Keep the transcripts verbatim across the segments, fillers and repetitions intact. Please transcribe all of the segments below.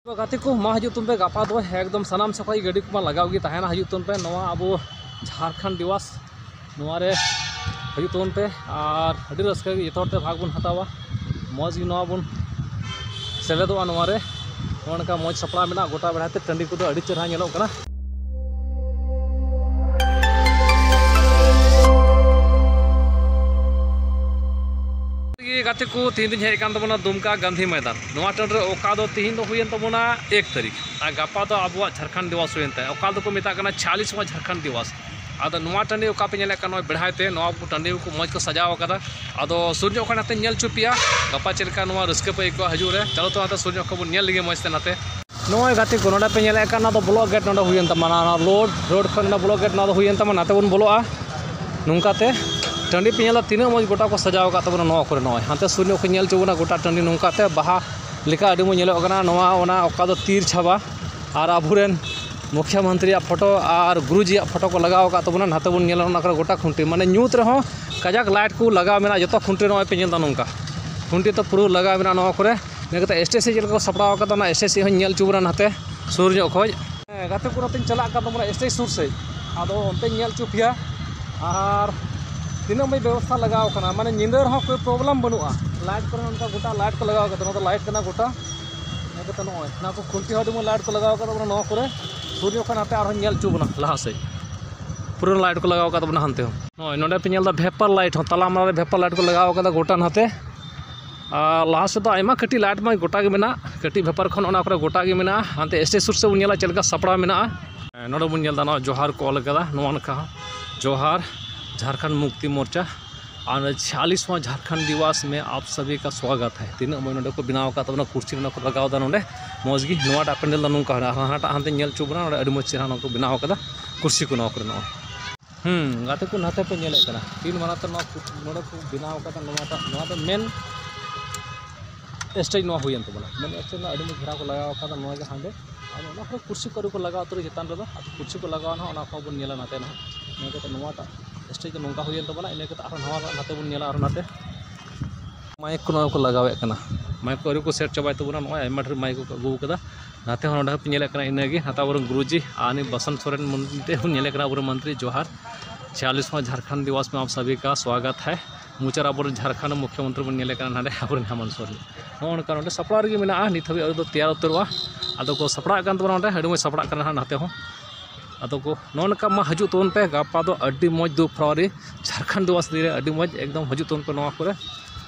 ᱛᱚ ᱜᱟᱛᱮ ᱠᱚ, ᱢᱟ ᱦᱤᱡᱩᱜ ᱛᱟᱵᱚᱱ ᱯᱮ, ᱜᱟᱯᱟ ᱫᱚ ᱮᱠᱫᱚᱢ ᱥᱟᱱᱟᱢ ᱥᱮᱫ ᱠᱷᱚᱱ ᱜᱟᱹᱰᱤ ᱠᱚᱢᱟ ᱞᱟᱜᱟᱣ ᱜᱮ ᱛᱟᱦᱮᱱᱟ᱾ ᱦᱤᱡᱩᱜ ᱛᱟᱵᱚᱱ ᱯᱮ ᱱᱚᱣᱟ ᱟᱵᱚ ᱡᱷᱟᱲᱠᱷᱚᱸᱰ ᱫᱤᱵᱚᱥ, ᱱᱚᱣᱟ ᱨᱮ ᱦᱤᱡᱩᱜ ᱛᱟᱵᱚᱱ ᱯᱮ ᱟᱨ ᱟᱹᱰᱤ ᱨᱟᱹᱥᱠᱟᱹ ᱜᱮ ᱡᱚᱛᱚ ᱦᱚᱲ ᱛᱮ ᱵᱷᱟᱜᱽ ᱵᱚᱱ ᱦᱟᱛᱟᱣᱟ, ᱢᱚᱡᱽ ᱜᱮ ᱱᱚᱣᱟ ᱵᱚᱱ ᱥᱮᱞᱮᱫᱚᱜᱼᱟ ᱱᱚᱣᱟ ᱨᱮ᱾ ᱱᱚᱜᱼᱚ ᱱᱚᱝᱠᱟ ᱢᱚᱡᱽ ᱥᱟᱯᱲᱟᱣ ᱢᱮᱱᱟᱜᱼᱟ, ᱜᱚᱴᱟ ᱵᱮᱲᱦᱟᱭ ᱛᱮ ᱴᱟᱺᱰᱤ ᱠᱚᱫᱚ ᱟᱹᱰᱤ ᱪᱮᱦᱨᱟ ᱧᱮᱞᱚᱜ ᱠᱟᱱᱟ᱾ ᱜᱟᱛᱮ ᱠᱚ, ᱛᱮᱦᱮᱧ ᱫᱚᱧ ᱦᱮᱡ ᱟᱠᱟᱱ ᱛᱟᱵᱚᱱᱟ ᱫᱩᱢᱠᱟ ᱜᱟᱱᱫᱷᱤ ᱢᱚᱭᱫᱟᱱ᱾ ᱱᱚᱣᱟ ᱴᱟᱺᱰᱤ ᱨᱮ ᱚᱠᱟ ᱫᱚ ᱛᱮᱦᱮᱧ ᱫᱚ ᱦᱩᱭᱮᱱ ᱛᱟᱵᱚᱱᱟ ᱮᱠ ᱛᱟᱹᱨᱤᱠᱷ, ᱟᱨ ᱜᱟᱯᱟ ᱫᱚ ᱟᱵᱚᱣᱟᱜ ᱡᱷᱟᱲᱠᱷᱚᱸᱰ ᱫᱤᱵᱚᱥ ᱦᱩᱭᱮᱱ ᱛᱟᱭᱟ, ᱚᱠᱟ ᱫᱚᱠᱚ ᱢᱮᱛᱟᱜ ᱠᱟᱱᱟ ᱪᱷᱤᱭᱟᱞᱤᱥ ᱣᱟ ᱡᱷᱟᱲᱠᱷᱚᱸᱰ ᱫᱤᱵᱚᱥ᱾ ᱟᱫᱚ ᱱᱚᱣᱟ ᱴᱟᱺᱰᱤ ᱚᱠᱟ ᱯᱮ ᱧᱮᱞᱮᱫ ᱠᱟᱱ, ᱱᱚᱜᱼᱚᱭ ᱵᱮᱲᱦᱟᱭ ᱛᱮ ᱱᱚᱣᱟ ᱠᱚ ᱴᱟᱺᱰᱤ ᱠᱚ ᱢᱚᱡᱽ ᱠᱚ ᱥᱟᱡᱟᱣ ᱟᱠᱟᱫᱟ᱾ ᱟᱫᱚ ᱥᱩᱨ ᱧᱚᱜ ᱠᱷᱚᱱ ᱱᱟᱛᱮᱧ ᱧᱮᱞ ᱦᱚᱪᱚ ᱯᱮᱭᱟ, ᱜᱟᱯᱟ ᱪᱮᱫ ᱞᱮᱠᱟ ᱱᱚᱣᱟ ᱨᱟᱹᱥᱠᱟᱹ ᱯᱮ ᱟᱹᱭᱠᱟᱹᱣᱟ ᱦᱤᱡᱩᱜ ᱨᱮ᱾ ᱪᱚᱞᱚ ᱛᱚ, ᱱᱟᱛᱮ ᱥᱩᱨ ᱧᱚᱜ ᱠᱷᱚᱱ ᱵᱚᱱ ᱧᱮᱞ ᱞᱮᱜᱮ ᱢᱚᱡᱽ ᱛᱮ ᱱᱟᱛᱮ᱾ ᱱᱚᱜᱼᱚᱭ ᱜᱟᱛᱮ ᱠᱚ, ᱱᱚᱰᱮ ᱯᱮ ᱧᱮᱞᱮᱫ ᱠᱟᱱ, ᱱᱚᱣᱟ ᱫᱚ ᱵᱞᱚᱠ ᱜᱮᱴ ᱱᱚᱰᱮ ᱦᱩᱭᱮᱱ ᱛᱟᱵᱚᱱᱟ, ᱱᱚᱣᱟ ᱨᱳᱰ, ᱨᱳᱰ ᱠᱷᱚᱱ ᱱᱚᱰᱮ ᱵᱞᱚᱠ ᱜᱮᱴ ᱱᱚᱣᱟ ᱫᱚ ᱦᱩᱭᱮᱱ ᱛᱟᱵᱚᱱᱟ, ᱱᱟᱛᱮ ᱵᱚᱱ ᱵᱚᱞᱚᱜᱼᱟ᱾ ᱱᱚᱝᱠᱟᱛᱮ ᱴᱟᱺᱰᱤ ᱯᱮ ᱧᱮᱞᱟ, ᱛᱤᱱᱟᱹᱜ ᱢᱚᱡᱽ ᱜᱚᱴᱟ ᱠᱚ ᱥᱟᱡᱟᱣ ᱟᱠᱟᱫ ᱛᱟᱵᱚᱱᱟ ᱱᱚᱣᱟ ᱠᱚᱨᱮ᱾ ᱱᱚᱜᱼᱚᱭ ᱦᱟᱱᱛᱮ ᱥᱩᱨ ᱧᱚᱜ ᱠᱷᱚᱱ ᱧᱮᱞ ᱦᱚᱪᱚ ᱵᱚᱱᱟ, ᱜᱚᱴᱟ ᱴᱟᱺᱰᱤ ᱱᱚᱝᱠᱟᱛᱮ ᱵᱟᱦᱟ ᱞᱮᱠᱟ ᱟᱹᱰᱤ ᱢᱚᱡᱽ ᱧᱮᱞᱚᱜ ᱠᱟᱱᱟ᱾ ᱱᱚᱣᱟ ᱚᱱᱟ ᱚᱠᱟ ᱫᱚ ᱛᱤᱨ ᱪᱷᱟᱵᱟ ᱟᱨ ᱟᱵᱚᱨᱮᱱ ᱢᱩᱠᱷᱭᱟᱹ ᱢᱚᱱᱛᱨᱤᱭᱟᱜ ᱯᱷᱳᱴᱳ ᱟᱨ ᱜᱩᱨᱩᱡᱤᱭᱟᱜ ᱯᱷᱳᱴᱳ ᱠᱚ ᱞᱟᱜᱟᱣ ᱟᱠᱟᱫ ᱛᱟᱵᱚᱱᱟ᱾ ᱱᱟᱛᱮ ᱵᱚᱱ ᱧᱮᱞᱟ ᱚᱱᱟ ᱠᱚᱨᱮ ᱜᱚᱴᱟ ᱠᱷᱩᱱᱴᱤ, ᱢᱟᱱᱮ ᱧᱩᱛ ᱨᱮᱦᱚᱸ ᱠᱟᱡᱟᱠ ᱞᱟᱭᱤᱴ ᱠᱚ ᱞᱟᱜᱟᱣ ᱢᱮᱱᱟᱜᱼᱟ ᱡᱚᱛᱚ ᱠᱷᱩᱱᱴᱤ᱾ ᱱᱚᱜᱼᱚᱭ ᱯᱮ ᱧᱮᱞ ᱮᱫᱟ ᱱᱚᱝᱠᱟ ᱠᱷᱩᱱᱴᱤ ᱛᱚ ᱯᱩᱨᱟᱹ ᱞᱟᱜᱟᱣ ᱢᱮᱱᱟᱜᱼᱟ ᱱᱚᱣᱟ ᱠᱚᱨᱮ᱾ ᱤᱱᱟᱹ ᱠᱟᱛᱮ ᱥᱴᱮᱡ ᱥᱮᱫ ᱪᱮᱫ ᱞᱮᱠᱟ ᱠᱚ ᱥᱟᱯᱲᱟᱣ ᱟᱠᱟᱫᱟ, ᱚᱱᱟ ᱥᱴᱮᱡ ᱥᱮᱫ ᱦᱚᱸᱧ ᱧᱮᱞ ᱦᱚᱪᱚ ᱵᱚᱱᱟ ᱱᱟᱛᱮ ᱥᱩᱨ ᱧᱚᱜ ᱠᱷᱚᱡ᱾ ᱦᱮᱸ, ᱜᱟᱛᱮ ᱠᱚ, ᱱᱚᱛᱮᱧ ᱪᱟᱞᱟᱜ ᱠᱟᱱ ᱛᱟᱵᱚᱱᱟ ᱥᱴᱮᱡ ᱥᱩᱨ ᱥᱮᱫ᱾ ᱟᱫᱚ ᱚᱱᱛᱮᱧ ᱧᱮᱞ ᱦᱚᱪᱚ ᱯᱮᱭᱟ᱾ ᱟᱨ ᱛᱤᱱᱟᱹᱜ ᱢᱚᱡᱽ ᱵᱮᱵᱚᱥᱛᱷᱟ ᱞᱟᱜᱟᱣ ᱠᱟᱱᱟ, ᱢᱟᱱᱮ ᱧᱤᱫᱟᱹ ᱨᱮᱦᱚᱸ ᱠᱳᱭ ᱯᱨᱚᱵᱞᱮᱢ ᱵᱟᱹᱱᱩᱜᱼᱟ᱾ ᱞᱟᱭᱤᱴ ᱠᱚᱨᱮ ᱚᱱᱠᱟ ᱜᱚᱴᱟ ᱞᱟᱭᱤᱴ ᱠᱚ ᱞᱟᱜᱟᱣ ᱠᱟᱫᱟ, ᱱᱚᱣᱟ ᱫᱚ ᱞᱟᱭᱤᱴ ᱠᱟᱱᱟ ᱜᱚᱴᱟ᱾ ᱤᱱᱟᱹ ᱠᱟᱛᱮ ᱱᱚᱜᱼᱚᱭ ᱱᱚᱣᱟ ᱠᱚ ᱠᱷᱩᱱᱴᱤ ᱦᱚᱸ ᱟᱹᱰᱤ ᱢᱚᱡᱽ ᱞᱟᱭᱤᱴ ᱠᱚ ᱞᱟᱜᱟᱣ ᱠᱟᱫᱟ ᱵᱚᱞᱮ ᱱᱚᱣᱟ ᱠᱚᱨᱮ᱾ ᱥᱩᱨ ᱧᱚᱜ ᱠᱷᱚᱱ ᱦᱟᱱᱛᱮ ᱟᱨᱦᱚᱸ ᱧᱮᱞ ᱦᱚᱪᱚ ᱵᱚᱱᱟ ᱞᱟᱦᱟ ᱥᱮᱫ᱾ ᱯᱩᱨᱟᱹ ᱞᱟᱭᱤᱴ ᱠᱚ ᱞᱟᱜᱟᱣ ᱠᱟᱫ ᱵᱚᱱᱟ ᱦᱟᱱᱛᱮ ᱦᱚᱸ᱾ ᱱᱚᱜᱼᱚᱭ ᱱᱚᱰᱮ ᱯᱮ ᱧᱮᱞ ᱮᱫᱟ ᱵᱷᱮᱯᱟᱨ ᱞᱟᱭᱤᱴ ᱦᱚᱸ, ᱛᱟᱞᱟ ᱢᱟᱞᱟ ᱨᱮ ᱵᱷᱮᱯᱟᱨ ᱞᱟᱭᱤᱴ ᱠᱚ ᱞᱟᱜᱟᱣ ᱠᱟᱫᱟ ᱜᱚᱴᱟ ᱱᱟᱛᱮ᱾ ᱟᱨ ᱞᱟᱦᱟ ᱥᱮᱫ ᱫᱚ ᱟᱭᱢᱟ ᱠᱟᱹᱴᱤᱡ ᱞᱟᱭᱤᱴ ᱢᱟ ᱜᱚᱴᱟ ᱜᱮ ᱢᱮᱱᱟᱜ, ᱠᱟᱹᱴᱤᱡ ᱵᱷᱮᱯᱟᱨ ᱠᱷᱚᱱ ᱚᱱᱟ ᱠᱚᱨᱮ ᱜᱚᱴᱟ ᱜᱮ ᱢᱮᱱᱟᱜᱼᱟ᱾ ᱦᱟᱱᱛᱮ ᱥᱴᱮᱡ ᱥᱩᱨ ᱥᱮᱫ ᱵᱚᱱ ᱧᱮᱞᱟ ᱪᱮᱫ ᱞᱮᱠᱟ ᱥᱟᱯᱲᱟᱣ ᱢᱮᱱᱟᱜᱼᱟ᱾ ᱦᱮᱸ, ᱱᱚᱰᱮ ᱵᱚᱱ ᱧᱮᱞ ᱮᱫᱟ ᱱᱚᱣᱟ ᱡᱚᱦᱟᱨ ᱠᱚ ᱚᱞ ᱠᱟᱫᱟ ᱱᱚᱣᱟ ᱱᱟᱠᱷᱟ ᱦᱚᱸ, ᱡᱚᱦᱟᱨ ᱡᱷᱟᱲᱠᱷᱚᱸᱰ ᱢᱩᱠᱛᱤ ᱢᱳᱨᱪᱟ ᱟᱨ ᱪᱷᱤᱭᱟᱞᱤᱥ ᱣᱟ ᱡᱷᱟᱲᱠᱷᱚᱸᱰ ᱫᱤᱵᱚᱥ ᱢᱮ ᱟᱯ ᱥᱟᱵᱷᱤ ᱠᱟ ᱥᱣᱟᱜᱚᱛ ᱦᱟᱭ᱾ ᱛᱤᱱᱟᱹᱜ ᱢᱚᱡᱽ ᱱᱚᱰᱮ ᱠᱚ ᱵᱮᱱᱟᱣ ᱟᱠᱟᱫ ᱛᱟᱵᱚᱱᱟ, ᱠᱩᱨᱥᱤ ᱱᱚᱰᱮ ᱠᱚ ᱞᱟᱜᱟᱣ ᱮᱫᱟ ᱱᱚᱰᱮ ᱢᱚᱡᱽ ᱜᱮ᱾ ᱱᱚᱣᱟᱴᱟᱜ ᱯᱮᱱᱰᱮᱞ ᱫᱚ ᱱᱚᱝᱠᱟ ᱢᱮᱱᱟᱜᱼᱟ, ᱟᱨ ᱦᱟᱱᱟᱴᱟᱜ ᱦᱟᱱᱛᱮ ᱧᱮᱞ ᱦᱚᱪᱚ ᱵᱚᱱᱟ, ᱱᱚᱰᱮ ᱟᱹᱰᱤ ᱢᱚᱡᱽ ᱪᱮᱦᱨᱟ ᱱᱚᱣᱟ ᱠᱚ ᱵᱮᱱᱟᱣ ᱟᱠᱟᱫᱟ ᱠᱩᱨᱥᱤ ᱠᱚ ᱱᱚᱣᱟ ᱠᱚᱨᱮ ᱱᱚᱜᱼᱚᱭ᱾ ᱦᱩᱸ, ᱜᱟᱛᱮ ᱠᱚ ᱱᱟᱛᱮ ᱯᱮ ᱧᱮᱞᱮᱫ ᱠᱟᱱᱟ, ᱛᱤᱱ ᱢᱟᱨᱟᱝ ᱛᱮ ᱱᱚᱣᱟ ᱠᱩ-, ᱱᱚᱰᱮ ᱠᱚ ᱵᱮᱱᱟᱣ ᱟᱠᱟᱫᱟ ᱱᱚᱣᱟᱴᱟᱜ, ᱱᱚᱣᱟ ᱫᱚ ᱢᱮᱱ ᱥᱴᱮᱡ ᱱᱚᱣᱟ ᱦᱩᱭᱮᱱ ᱛᱟᱵᱚᱱᱟ᱾ ᱢᱮᱱ ᱥᱴᱮᱡ ᱨᱮᱱᱟᱜ ᱟᱹᱰᱤ ᱢᱚᱡᱽ ᱜᱷᱮᱨᱟᱣ ᱠᱚ ᱞᱟᱜᱟᱣ ᱟᱠᱟᱫᱟ ᱱᱚᱣᱟ ᱜᱮ ᱦᱟᱸᱰᱮ᱾ ᱟᱫᱚ ᱚᱱᱟ ᱠᱚᱨᱮ ᱠᱩᱨᱥᱤ ᱠᱚ ᱟᱹᱣᱨᱤ ᱠᱚ ᱞᱟᱜᱟᱣ ᱩᱛᱟᱹᱨᱟ ᱪᱮᱛᱟᱱ ᱨᱮᱫᱚ, ᱟᱫᱚ ᱠᱩᱨᱥᱤ ᱠᱚ ᱞᱟᱜᱟᱣᱟ ᱱᱟᱦᱟᱜ, ᱚᱱᱟ ᱠᱚᱦᱚᱸ ᱵᱚᱱ ᱧᱮᱞᱟ ᱱᱟᱛᱮ ᱱᱟᱦᱟᱜ᱾ ᱤᱱᱟᱹ ᱠᱟᱛᱮ ᱱᱚᱣᱟᱴᱟᱜ ᱥᱴᱮᱡ ᱫᱚ ᱱᱚᱝᱠᱟ ᱦᱩᱭᱮᱱ ᱛᱟᱵᱚᱱᱟ, ᱤᱱᱟᱹ ᱠᱟᱛᱮ ᱟᱨᱦᱚᱸ ᱱᱟᱣᱟ ᱱᱟᱛᱮ ᱵᱚᱱ ᱧᱮᱞᱟ ᱟᱨᱦᱚᱸ ᱱᱟᱛᱮ᱾ ᱢᱟᱭᱤᱠ ᱠᱚ ᱱᱚᱣᱟ ᱠᱚ ᱞᱟᱜᱟᱣᱮᱫ ᱠᱟᱱᱟ, ᱢᱟᱭᱤᱠ ᱠᱚ ᱟᱹᱣᱨᱤ ᱠᱚ ᱥᱮᱴ ᱪᱟᱵᱟᱭ ᱛᱟᱵᱚᱱᱟ, ᱱᱚᱜᱼᱚᱭ ᱟᱭᱢᱟ ᱰᱷᱮᱨ ᱢᱟᱭᱤᱠ ᱠᱚ ᱟᱹᱜᱩ ᱟᱠᱟᱫᱟ᱾ ᱱᱟᱛᱮ ᱦᱚᱸ ᱱᱚᱰᱮ ᱦᱚᱸ ᱯᱮ ᱧᱮᱞᱮᱫ ᱠᱟᱱᱟ ᱤᱱᱟᱹᱜᱮ, ᱱᱟᱛᱮ ᱟᱵᱚᱨᱮᱱ ᱜᱩᱨᱩᱡᱤ ᱟᱨ ᱩᱱᱤ ᱵᱟᱥᱚᱱᱛ ᱥᱚᱨᱮᱱ ᱢᱚᱱᱛᱨᱤ ᱡᱚᱦᱟᱨ᱾ ᱪᱷᱤᱭᱟᱞᱤᱥ ᱢᱟ ᱡᱷᱟᱲᱠᱷᱚᱸᱰ ᱫᱤᱵᱚᱥ ᱢᱮ ᱟᱯ ᱥᱟᱵᱷᱤ ᱠᱟ ᱥᱣᱟᱜᱟᱛ ᱦᱟᱭ᱾ ᱢᱩᱪᱟᱹᱫ ᱟᱵᱚᱨᱮᱱ ᱡᱷᱟᱲᱠᱷᱚᱸᱰ ᱢᱩᱠᱷᱭᱚᱢᱚᱱᱛᱨᱤ ᱵᱚᱱ ᱧᱮᱞᱮ ᱠᱟᱱᱟ ᱱᱟᱰᱮ ᱟᱵᱚᱨᱮᱱ ᱦᱮᱢᱚᱱᱛ ᱥᱚᱨᱮᱱ᱾ ᱱᱚᱜᱼᱚ ᱱᱚᱝᱠᱟ ᱱᱚᱰᱮ ᱥᱟᱯᱲᱟᱣ ᱨᱮᱜᱮ ᱢᱮᱱᱟᱜᱼᱟ, ᱱᱤᱛ ᱦᱟᱹᱵᱤᱡ ᱟᱹᱣᱨᱤ ᱫᱚ ᱛᱮᱭᱟᱨ ᱩᱛᱟᱹᱨᱚᱜᱼᱟ᱾ ᱟᱫᱚ ᱠᱚ ᱥᱟᱯᱲᱟᱜ ᱠᱟᱱ ᱛᱟᱵᱚᱱᱟ ᱱᱚᱰᱮ, ᱟᱹᱰᱤ ᱢᱚᱡᱽ ᱥᱟᱯᱲᱟᱜ ᱠᱟᱱᱟ ᱦᱟᱸᱜ ᱱᱟᱛᱮ ᱦᱚᱸ᱾ ᱟᱫᱚ ᱠᱚ ᱱᱚᱜᱼᱚ ᱱᱚᱝᱠᱟ ᱢᱟ ᱦᱤᱡᱩᱜ ᱛᱟᱵᱚᱱ ᱯᱮ, ᱜᱟᱯᱟ ᱫᱚ ᱟᱹᱰᱤ ᱢᱚᱡᱽ ᱫᱩ ᱯᱷᱮᱵᱽᱨᱩᱣᱟᱨᱤ ᱡᱷᱟᱲᱠᱷᱚᱸᱰ ᱫᱤᱵᱚᱥ ᱫᱤᱱ ᱨᱮ ᱟᱹᱰᱤ ᱢᱚᱡᱽ ᱮᱠᱫᱚᱢ ᱦᱤᱡᱩᱜ ᱛᱟᱵᱚᱱ ᱯᱮ ᱱᱚᱣᱟ ᱠᱚᱨᱮ᱾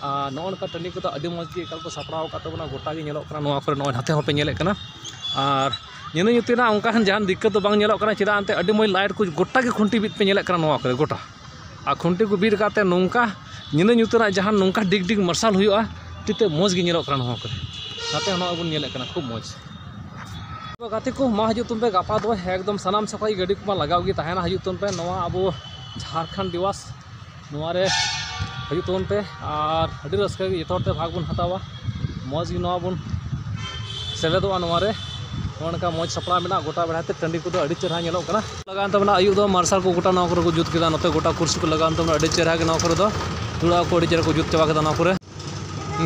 ᱟᱨ ᱱᱚᱜᱼᱚ ᱱᱚᱝᱠᱟ ᱴᱟᱺᱰᱤ ᱠᱚᱫᱚ ᱟᱹᱰᱤ ᱢᱚᱡᱽ ᱜᱮ ᱮᱠᱟᱞ ᱠᱚ ᱥᱟᱯᱲᱟᱣ ᱟᱠᱟᱫ ᱛᱟᱵᱚᱱᱟ, ᱜᱚᱴᱟ ᱜᱮ ᱧᱮᱞᱚᱜ ᱠᱟᱱᱟ ᱱᱚᱣᱟ ᱠᱚᱨᱮ, ᱱᱚᱜᱼᱚᱭ ᱱᱟᱛᱮ ᱦᱚᱸᱯᱮ ᱧᱮᱞᱮᱫ ᱠᱟᱱᱟ᱾ ᱟᱨ ᱧᱤᱫᱟᱹ ᱧᱩᱛᱟᱹ ᱨᱮᱱᱟᱜ ᱚᱱᱠᱟ ᱡᱟᱦᱟᱱ ᱫᱤᱠᱠᱟᱹᱛ ᱫᱚ ᱵᱟᱝ ᱧᱮᱞᱚᱜ ᱠᱟᱱᱟ, ᱪᱮᱫᱟᱜ ᱮᱱᱛᱮ ᱟᱹᱰᱤ ᱢᱚᱡᱽ ᱞᱟᱭᱤᱴ ᱠᱚ ᱜᱚᱴᱟ ᱜᱮ ᱠᱷᱩᱱᱴᱤ ᱵᱤᱫ ᱯᱮ ᱧᱮᱞᱮᱫ ᱠᱟᱱᱟ ᱱᱚᱣᱟ ᱠᱚᱨᱮ ᱜᱚᱴᱟ᱾ ᱟᱨ ᱠᱷᱩᱱᱴᱤ ᱠᱚ ᱵᱤᱫ ᱟᱠᱟᱫ ᱛᱮ ᱱᱚᱝᱠᱟ ᱧᱤᱫᱟᱹ ᱧᱩᱛᱟᱹ ᱨᱮᱱᱟᱜ ᱡᱟᱦᱟᱱ ᱱᱚᱝᱠᱟ ᱰᱤᱜᱽ ᱰᱤᱜᱽ ᱢᱟᱨᱥᱟᱞ ᱦᱩᱭᱩᱜᱼᱟ, ᱟᱹᱰᱤ ᱛᱮ ᱢᱚᱡᱽ ᱜᱮ ᱧᱮᱞᱚᱜ ᱠᱟᱱᱟ ᱱᱚᱣᱟ ᱠᱚᱨᱮ᱾ ᱱᱟᱛᱮ ᱦᱚᱸ ᱱᱚᱜᱼᱚᱭ ᱵᱚᱱ ᱧᱮᱞᱮᱫ ᱠᱟᱱᱟ, ᱠᱷᱩᱵ ᱢᱚᱡᱽ᱾ ᱛᱚ ᱜᱟᱛᱮ ᱠᱚ, ᱢᱟ ᱦᱤᱡᱩᱜ ᱛᱟᱵᱚᱱ ᱯᱮ ᱜᱟᱯᱟ ᱫᱚ, ᱮᱠᱫᱚᱢ ᱥᱟᱱᱟᱢ ᱥᱮᱫ ᱠᱷᱚᱱ ᱜᱟᱹᱰᱤ ᱠᱚᱢᱟ ᱞᱟᱜᱟᱣ ᱜᱮ ᱛᱟᱦᱮᱱᱟ᱾ ᱦᱤᱡᱩᱜ ᱛᱟᱵᱚᱱ ᱯᱮ ᱱᱚᱣᱟ ᱟᱵᱚ ᱡᱷᱟᱲᱠᱷᱚᱸᱰ ᱫᱤᱵᱚᱥ, ᱱᱚᱣᱟ ᱨᱮ ᱦᱤᱡᱩᱜ ᱛᱟᱵᱚᱱ ᱯᱮ ᱟᱨ ᱟᱹᱰᱤ ᱨᱟᱹᱥᱠᱟᱹ ᱜᱮ ᱡᱚᱛᱚ ᱦᱚᱲ ᱛᱮ ᱵᱷᱟᱜᱽ ᱵᱚᱱ ᱦᱟᱛᱟᱣᱟ᱾ ᱢᱚᱡᱽ ᱜᱮ ᱱᱚᱣᱟ ᱵᱚᱱ ᱥᱮᱞᱮᱫᱚᱜᱼᱟ ᱱᱚᱣᱟ ᱨᱮ᱾ ᱱᱚᱜᱼᱚ ᱱᱚᱝᱠᱟ ᱢᱚᱡᱽ ᱥᱟᱯᱲᱟᱣ ᱢᱮᱱᱟᱜᱼᱟ, ᱜᱚᱴᱟ ᱵᱮᱲᱦᱟᱭ ᱛᱮ ᱴᱟᱺᱰᱤ ᱠᱚᱫᱚ ᱟᱹᱰᱤ ᱪᱮᱦᱨᱟ ᱧᱮᱞᱚᱜ ᱠᱟᱱᱟ᱾ ᱞᱟᱜᱟᱣᱮᱱ ᱛᱟᱵᱚᱱᱟ ᱟᱹᱭᱩᱵ ᱫᱚ, ᱢᱟᱨᱥᱟᱞ ᱠᱚ ᱜᱚᱴᱟ ᱱᱚᱣᱟ ᱠᱚᱨᱮ ᱠᱚ ᱡᱩᱛ ᱠᱮᱫᱟ, ᱱᱚᱛᱮ ᱜᱚᱴᱟ ᱠᱩᱨᱥᱤ ᱠᱚ ᱞᱟᱜᱟᱣᱮᱱ ᱛᱟᱵᱚᱱᱟ, ᱟᱹᱰᱤ ᱪᱮᱦᱨᱟ ᱜᱮ ᱱᱚᱣᱟ ᱠᱚᱨᱮ ᱫᱚ ᱫᱩᱲᱩᱵ ᱠᱚ ᱟᱹᱰᱤ ᱪᱮᱦᱨᱟ ᱠᱚ ᱡᱩᱛ ᱪᱟᱵᱟ ᱠᱮᱫᱟ ᱱᱚᱣᱟ ᱠᱚᱨᱮ᱾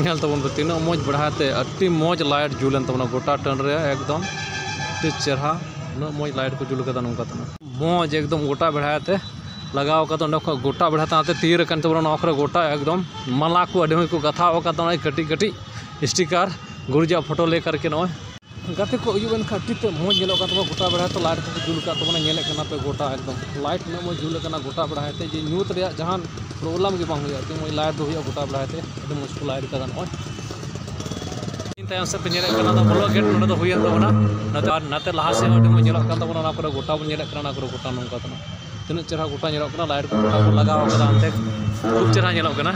ᱧᱮᱞ ᱛᱟᱵᱚᱱ ᱯᱮ ᱛᱤᱱᱟᱹᱜ ᱢᱚᱡᱽ ᱵᱮᱲᱦᱟᱭ ᱛᱮ, ᱟᱹᱰᱤ ᱢᱚᱡᱽ ᱞᱟᱭᱤᱴ ᱡᱩᱞᱮᱱ ᱛᱟᱵᱚᱱᱟ ᱜᱚᱴᱟ ᱴᱟᱺᱰᱤ ᱨᱮ, ᱮᱠᱫᱚᱢ ᱟᱹᱰᱤ ᱪᱮᱦᱨᱟ, ᱩᱱᱟᱹᱜ ᱢᱚᱡᱽ ᱞᱟᱭᱤᱴ ᱠᱚ ᱡᱩᱞ ᱠᱟᱫᱟ ᱱᱚᱝᱠᱟ ᱛᱮ᱾ ᱢᱚᱡᱽ ᱮᱠᱫᱚᱢ ᱜᱚᱴᱟ ᱵᱮᱲᱦᱟᱭ ᱛᱮ ᱞᱟᱜᱟᱣ ᱠᱟᱫᱟ, ᱚᱸᱰᱮ ᱠᱷᱚᱱ ᱜᱚᱴᱟ ᱵᱮᱲᱦᱟᱭ ᱛᱮ ᱛᱤᱭᱟᱹᱨ ᱟᱠᱟᱱ ᱛᱟᱵᱚᱱᱟ ᱱᱚᱣᱟ ᱠᱚᱨᱮ ᱜᱚᱴᱟ ᱮᱠᱫᱚᱢ ᱢᱟᱞᱟ ᱠᱚ ᱟᱹᱰᱤ ᱢᱚᱡᱽ ᱠᱚ ᱜᱟᱛᱷᱟᱣ ᱟᱠᱟᱫᱟ, ᱚᱱᱟ ᱠᱟᱹᱴᱤᱡ ᱠᱟᱹᱴᱤᱡ ᱥᱴᱤᱠᱟᱨ ᱜᱩᱨᱩᱡᱟᱜ ᱯᱷᱳᱴᱳ ᱞᱮᱠᱟ ᱨᱮ ᱱᱚᱜᱼᱚᱭ᱾ ᱜᱟᱛᱮ ᱠᱚ, ᱟᱹᱭᱩᱵ ᱮᱱ ᱠᱷᱟᱱ ᱟᱹᱰᱤ ᱛᱮ ᱢᱚᱡᱽ ᱧᱮᱞᱚᱜ ᱠᱟᱱ ᱛᱟᱵᱚᱱᱟ ᱜᱚᱴᱟ ᱵᱮᱲᱦᱟᱭ ᱛᱮ ᱞᱟᱭᱤᱴ ᱠᱚᱠᱚ ᱡᱩᱞ ᱟᱠᱟᱫ ᱛᱟᱵᱚᱱᱟ, ᱧᱮᱞᱮᱫ ᱠᱟᱱᱟ ᱯᱮ ᱜᱚᱴᱟ ᱮᱠᱫᱚᱢ ᱞᱟᱭᱤᱴ ᱩᱱᱟᱹᱜ ᱢᱚᱡᱽ ᱡᱩᱞ ᱟᱠᱟᱱᱟ ᱜᱚᱴᱟ ᱵᱮᱲᱦᱟᱭ ᱛᱮ, ᱡᱮ ᱧᱩᱛ ᱨᱮᱭᱟᱜ ᱡᱟᱦᱟᱱ ᱯᱨᱚᱵᱞᱮᱢ ᱜᱮ ᱵᱟᱝ ᱦᱩᱭᱩᱜᱼᱟ, ᱟᱹᱰᱤ ᱢᱚᱡᱽ ᱞᱟᱭᱤᱴ ᱫᱚ ᱦᱩᱭᱩᱜᱼᱟ ᱜᱚᱴᱟ ᱵᱮᱲᱦᱟᱭ ᱛᱮ, ᱟᱹᱰᱤ ᱢᱚᱡᱽ ᱠᱚ ᱞᱟᱭᱤᱴ ᱟᱠᱟᱫᱟ ᱱᱚᱜᱼᱚᱭ᱾ ᱤᱧ ᱛᱟᱭᱚᱢ ᱥᱮᱫ ᱯᱮ ᱧᱮᱞᱮᱫ ᱠᱟᱱᱟ, ᱚᱱᱟ ᱫᱚ ᱵᱚᱞᱚ ᱜᱮᱴ ᱱᱚᱰᱮ ᱫᱚ ᱦᱩᱭᱮᱱ ᱛᱟᱵᱚᱱᱟ᱾ ᱱᱟᱛᱮ, ᱟᱨ ᱱᱟᱛᱮ ᱞᱟᱦᱟ ᱥᱮᱫ ᱦᱚᱸ ᱟᱹᱰᱤ ᱢᱚᱡᱽ ᱧᱮᱞᱚᱜ ᱠᱟᱱ ᱛᱟᱵᱚᱱᱟ, ᱚᱱᱟ ᱠᱚᱨᱮ ᱜᱚᱴᱟ ᱵᱚᱱ ᱧᱮᱞᱮᱫ ᱠᱟᱱᱟ, ᱚᱱᱟ ᱠᱚᱨᱮ ᱜᱚᱴᱟ ᱱᱚᱝᱠᱟ ᱠᱟᱱᱟ᱾ ᱛᱤᱱᱟᱹᱜ ᱪᱮᱦᱨᱟ ᱜᱚᱴᱟ ᱧᱮᱞᱚᱜ ᱠᱟᱱᱟ, ᱞᱟᱭᱤᱴ ᱠᱚ ᱜᱚᱴᱟ ᱠᱚ ᱞᱟᱜᱟᱣ ᱠᱟᱫᱟ, ᱚᱱᱛᱮ ᱠᱷᱩᱵ ᱪᱮᱦᱨᱟ ᱧᱮᱞᱚᱜ ᱠᱟᱱᱟ᱾